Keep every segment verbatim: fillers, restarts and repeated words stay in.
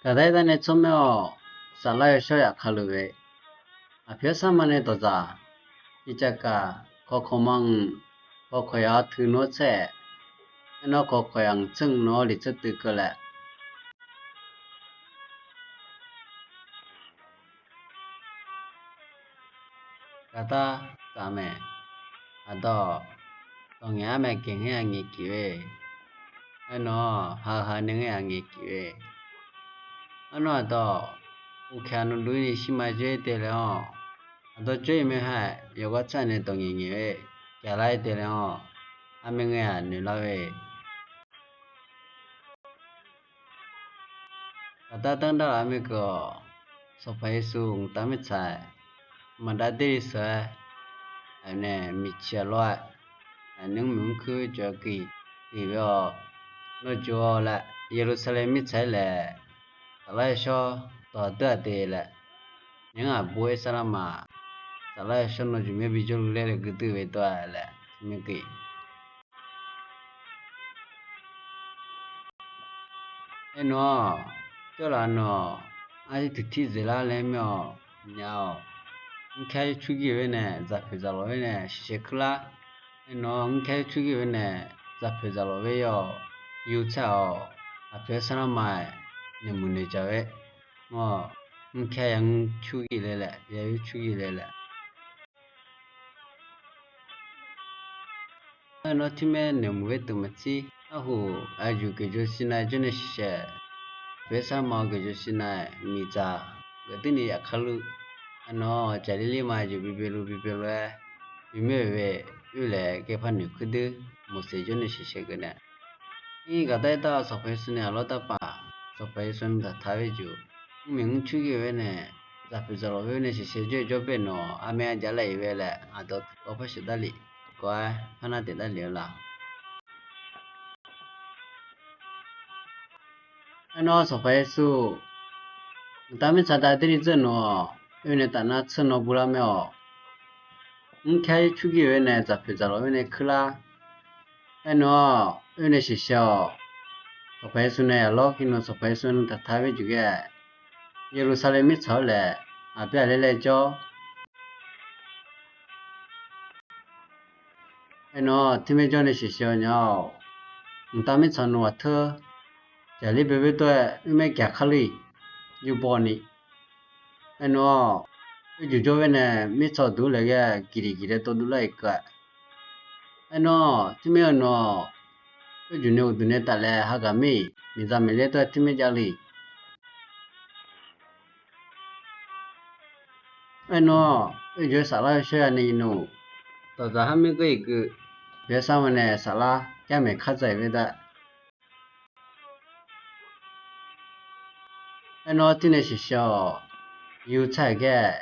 Gaqdar-ir darnae tsawrmyanr-awq. Saflar yawshawr yaf kaluf-eu aqpoeq-aer sarma nae dawqdzaq, tiqcavkaq kawqkawq manq, kawqkawq yaq-awr teu nawr tsaer-aer, aernar kawqkawq yaq-anr tsanr nawr-awr liqtser teuv keuv laer gaqdar tsaf mae. Aqdawq, dawq ngaeq-ar mae, gaeq ngaer-aq ngaeq kif-eu. Aernar-awq, ha-eu ha nae ngaer-aq ngaeq kif-eu. Aernar aqdawq, uqkaq nuiduq-ir ni shirma jawr-ir te laer-awq. Aqdawq jawr-ir mae ha-aq, yawgar tsar nae dawq ngaeq ngaeq-eu, gaqlar-ir te laer-awq. Armaer ngae-aq noeqlar-eu. Gaqdar danr dar laf-eu maerkeuv-awq. Sanqpaq Yeqsur mqtav mirtsaq-aer maqdav derli sheuq-aer, aqnae miqciq aqlawr-aer, aqnae mrmyawq mrkuir jawr-eu guiq guiq-eu-awq. Nawr jov-awq laer, Yeqlursaqlaeq mirtsaq-aer laer, saflar yawshawr dawq deur-aq te laer, nyaer-anr aqbur-aer sarlar ma. Saflar yawshawr nawr jmq-aer bijawr luf laer laer guiqdui-eu dawr-a laer teumirguiq Aernar-awq, jawrlaf nawq, arjir tiqtir dzeurlar laer mir-awq. Nya-awq, mrkar yur cur gir-eu aer nae dzaqpoeq dzaqlawq-aer nae shiqshaer kuirlar. Aernar-awq, mrkar yur cur gir-eu aer nae dzaqpoeq dzaqlawq-aer yawr yur tsar-awq. Aqpoeq-aer sarlar ma-aer noeqmuiq noeqjaq-aer, mrkar yamr cur gir le laer, yayur cur gir le laer. Aernar-awq, tirmaer noeqmuiq-aer deuq maqtsir. Arhu, aqjuq guiqjawr shir nav jawr nae shiqshaer, aqpoeq-aer sarma guiqjawr shir nav-aer miqdzaq geuf durni yaf kar luf. Aernar-awq, jaqlir lir ma jeq bi byaerlu bi byaerlu-aer, bi myaer-euq ve oerlaeq gaepar noeqkuir deur, mawqseq jawr nae shiqshaer geuf nae, ir gaqdar-ir dar-awq. Sanqpaq Yeqsur nae aqlawr darpaf, Sanqpaq Yeqsur nuitaq taq-aer jeq, mrmiq mr cur gir-eu aer nae, dzaqpoeq dzaqlawq-aer nae shiqshaer jawr-eu jawr bae nawq, armaer arjav laer-iq ve laer aqdawq tiqkawv par sheuq darlif, tiqkawv-aer par nar taef darlif-eu la. Aernar-awq, Sanqpaq Yeqsur mqtav mirtsaq dav derli dzeur nawq, oer nae taf nar tseur nawr burlar mae-awq. Mrkar yur cur gir-eu aer nae dzaqpoeq dzaqlawq-aer nae kuirlar. Aernar-awq, oer nae shiqshaer-awq. Sanqpaq Yeqsur nae aqlawr ki nawq, Sanqpaq Yeqsur nuitaq taq-aer jeq ghae, Yeqlursaqlaeq mirtsaq-awr laer aqbyaer aqler laer jawr. Aernar-awq, tirmaer jawr nae shiqshaer-awq nya-awq. Mqtav mirtsaq nawq-aq teur, jaqlir byaer byaer dawr-aer oermaer gaq kar luf-iq, yur baw ni. Aernar-awq, oerjuq jawr-aer nae mirtsaq duq laer ghae giqliq giqlaer tov duq lar-iq keuv-a. Aernar-awq, tirmaer-eu nawq, oerjuq nae uqduq nae taf laer hagaq mir-iq, miqdzaq maeqler dawr-aer tirmaer javluf-iq. Aernar-awq, oerjuq-aer saflar yawshawr ya ni nmr, dawqdzaq har maer geur-iq gui, aqpoeq-aer sarma nae saflar jar maeq kar dzaq-iq ve dar. Aernar-awq, tirnae shiqshaer-awq. Yur tsar-euq ghae,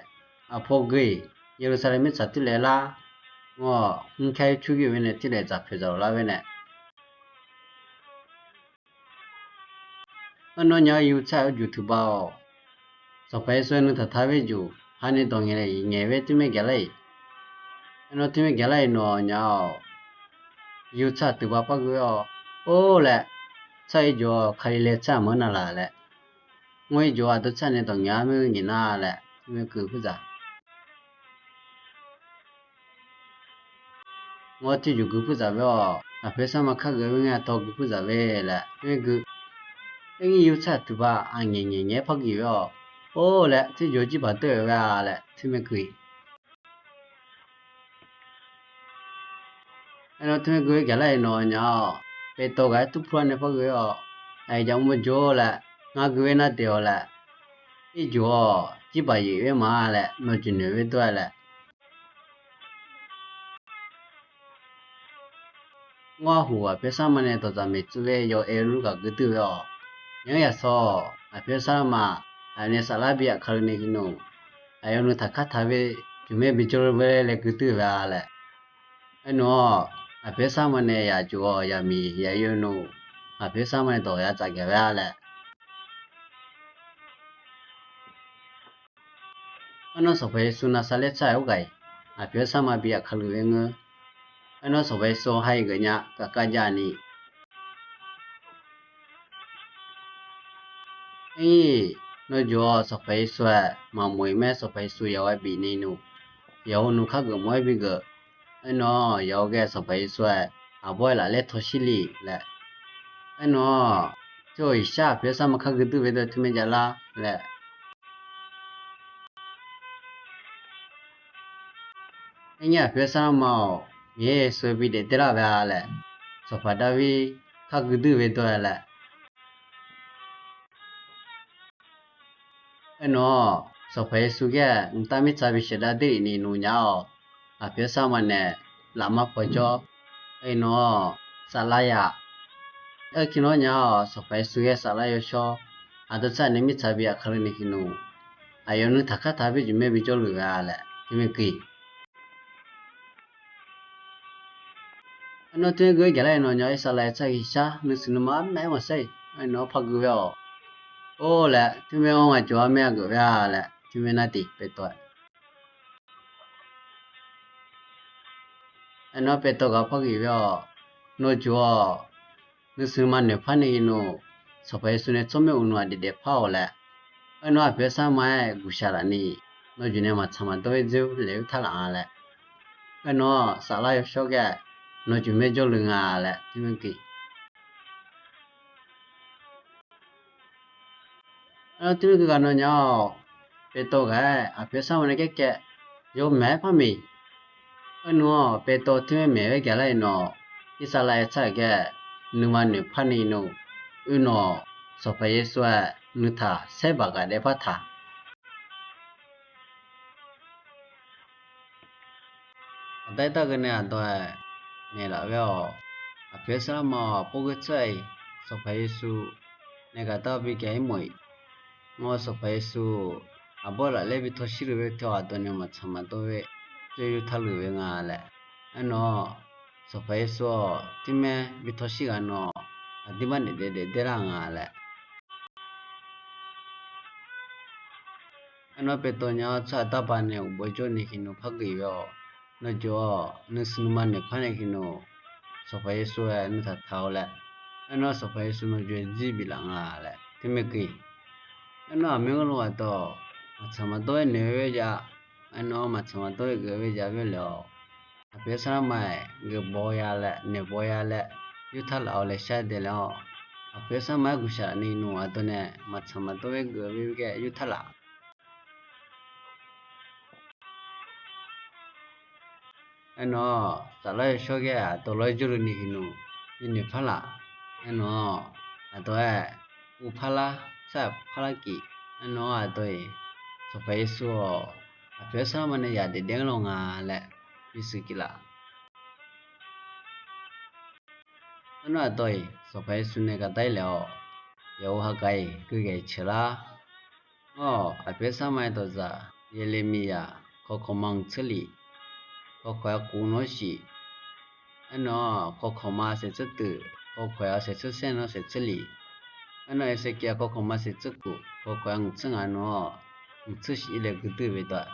aqpawr gui-iq, Yeqlursaqlaeq mirtsaq tirlaeq lar, mr-awq, mrkar yur cur gir-eu aer nae tirlaeq dzaqpoeq dzaqlawq lar-aer nae Aernar-awq, nya-awr yur tsar-euq oerjuq teuqba-awq. Sanqpaq Yeqsur nuitaq taq-aer jeq, ha nae dawq ngaeq laer ngaeq-aer tirmaer gaqlar-iq. Aernar-awq, tirmaer gaqlar-iq nawq nya-awq. Yur tsar teuqba par gui-awr, or laer, tsar-ir jeq-awq, Kali laer tsar maqngeur nar laf laer, ngawr-ir jeq-awq, aqdui tsar nae dawq ngaeq-ar maer nyiq nar laer, tirmaer gui purzaq Ngawr, tiqjuq gui purzaq ve-awq. Aqpoeq sarma kar geuf-eu ngae, aqtawq gui purzaq ve laer tirmaer gui. Aer ngir yur tsar teuqba aqngaeq ngaeq ngaeq-aer par gui ve-awq. Or laer, tiqjuq jirbaq deur-euq ghae-a laer tirmaer gui. Aernar-awq, tirmaer gui-aer gaqlar-iq nawq nya-awq. Paeqtawq ghaq-aer turpur-ar nae par gui-awq. Aqyawf mr-eu jawr laer, ngar gui-aer nar daeq-awq laer, irjuq-awq, jirbaq yoeq-aer ma laer, nawq jeq noeq-aer dawr-a laer. Ngawr, arhuq aqpoeq sarma nae dawqdzaq maeqtsuif-aer yaw aer-eu lur ghaq gui duir ve-awq. Nyanr yasawq-awq. Aqpoeq sarma, aqnae saflar bi yaf kale nae hinq nmr, aqyawf nuitaq kar taq ve, juq maer bi jawr-eu laer gui duir ve-a laer. Aernar-awq, aqpoeq sarma nae yaq juq-awq, yaq miq yaq yoe nmr, aqpoeq sarma nae dawq ya tsaf gaq-a laer. Aernar-awq, Sanqpaq Yeqsur Naqsaqlaer tsar-euq ghoer gaq-iq, aqpoeq-aer sarma bi yaf kale-aer ngeur. Aernar-awq, Sanqpaq Yeqsur ha-iq geuf nya kavkav jav ni Aer-ir, nawr juq-awr Sanqpaq Yeqsur-aer maqmof-iq mae. Sanqpaq Yeqsur yawqha bifni nmr, yawqha nmr kar geuf mawr-aer bigeuf. Aernar-awr, yawqha ghae Sanqpaq Yeqsur-aer aqbawr-aer lafler tawshir li laer. Aernar-awr, tser-awq iqshar aqpoeq-aer sarma kar gui duir bae dawr-eu teumae javlar laer. Aernyir aqpoeq-aer sarma-awq, Miqyaer Yeqsur bi daef daerlar-euq mae laer, Sanqpaq Daqbir kar gui duir bae dawr-a laer. Aernar-awr, Sanqpaq Yeqsur ghae-aer mqtav mirtsaq bisheuq dav daerlif ni nmr nya-awq. Aqpoeq-aer sarma nae lafma paw jawr. Aernar-awr, saflar ya. Aerkhir nawr nya-awq, Sanqpaq Yeqsur ghae saflar yawshawr, aqdui tsaq nae mirtsaq bi aqkaqluf ni huiqnmr, aqyawf nuitaq kar taq-eu byaerjuq maer bi jawrluf-a laer teumae gui. Aernar-awr, teumae gui-aer gaqlar-iq nawq nya-awr, Irsaqlaeq tsaq-eu iqshar nuisiq nuima arnav-aer maqsaer-iq, aernar-awr par gui-aer-awq. Or laer, teumae-awr ngaq jawq-a mae, aqgeuf bae-a laer teumae nar tiq Paeqtawv-aer. Aernar-awr, Paeqtawv gaq par gui-ir bae-awq. Nawr juq-awr nuisiq nuima noeqpar ni nmr, Sanqpaq Yeqsur nae tsawrmyanr uqnmr aqdaef daef par-awq laer. Aernar-awr, aqpoeq-aer sarma-aer guqshaq laf ni, nawr juq nae maqtsaq maqdawr bae dzoer laeq-aer tarlaf-a laer. Aernar-awr, saflar yawshawr ghae nawr juq maer jawrluf nga laer teumae gui. Aernar-awr, teumae gui gaq nawq nya-awq, Paeqtawv gaq-aer aqpoeq-aer sarma nae kaerkaev yawmaeq-aer par maeq. Aernar-awr, Paeqtawv teumae maeq-aer gaqlar-iq nawq, Irsaqlaeq tsaq-euq ghae nuima noeqpar ni nmr, uinawq Sanqpaq Yeqsur-aer nuitaq saer baq gaq daef par taq. Aqda-aer dargeuf nae aqdawq-aer naeqlaf-eu ghae-awq. Aqpoeq-aer sarma-awq, pawrgeur tsawrhaq-iq Sanqpaq Yeqsur nae gaqdar bi gaq-ir mawf-iq, ngawr Sanqpaq Yeqsur aqbawr lafler bi tawshir luf-eu teu-awq, aqdawq nae maqtsaq maqdawr-aer dzoer yurtar luf-eu nga laer. Aernar-awr, Sanqpaq Yeqsur-awq, teumae bi tawshir ghaq nawq, aqdirmar daef daef daef daerlar nga laer. Aernar-awr, Paeqtawv nya-awr tsawrhaq darba nae uqbawr jawr ni huiqnmr par gui-ir bae-awq. Nawr juq-awr nuisiq nuima noeqpar ni huiqnmr, Sanqpaq Yeqsur-aer nuitaq taq-awr laer. Aernar-awr, Sanqpaq Yeqsur nawr juq-aer jir biflaf nga laer teumae gui. Aernar-awr, aqmyanluf aqdawq maqtsaq maqdawr-aer noeq-eu jav, aernar-awr, maqtsaq maqdawr-aer geuf-eu jav bae laeq-awq. Aqpoeq-aer sarma-aer geufbaw ya laer, noeqbaw ya laer, yurtar laf-awr laeq shar daeq laer-awq. Aqpoeq-aer sarma-aer guqshaq ni nmr, aqdawq nae maqtsaq maqdawr-aer geuf-eu ghae yurtar laf. Aernar-awr, saflar yawshawr ghae aqdawq lof-aer jawrluf ni huiqnmr, bi noeqpar laf. Aernar-awr, aqdawq-aer uvpar lar, sar-aq par lar kif. Aernar-awr, aqdawq-iq Sanqpaq Yeqsur-awq, aqpoeq-aer sarma nae yaq daef daef-anr lawnga laer bisuiq kif laf. Aernar-awr, aqdawq-iq Sanqpaq Yeqsur nae gaqdar-ir laeq-awq. Yawqha gaq-iq gui ghae-iq ceuq lar. Awr, aqpoeq-aer sarma-aer dawqzaq Yeqlaqmiqyaq kawkawq ma ngtser lif, kawkawq-aer kuf nawr shif. Aernar-awr, kawkawq ma saeqtser tuif, kawkawq-aer saeqtser saer nawr saeqtser lif. Aernar-awr, Ersaeqkav kawkawq ma saeqtser kuf, kawkawq-aer ngtser ngaq nawr ngtser shif-ir laer gui duir bae dawr-a.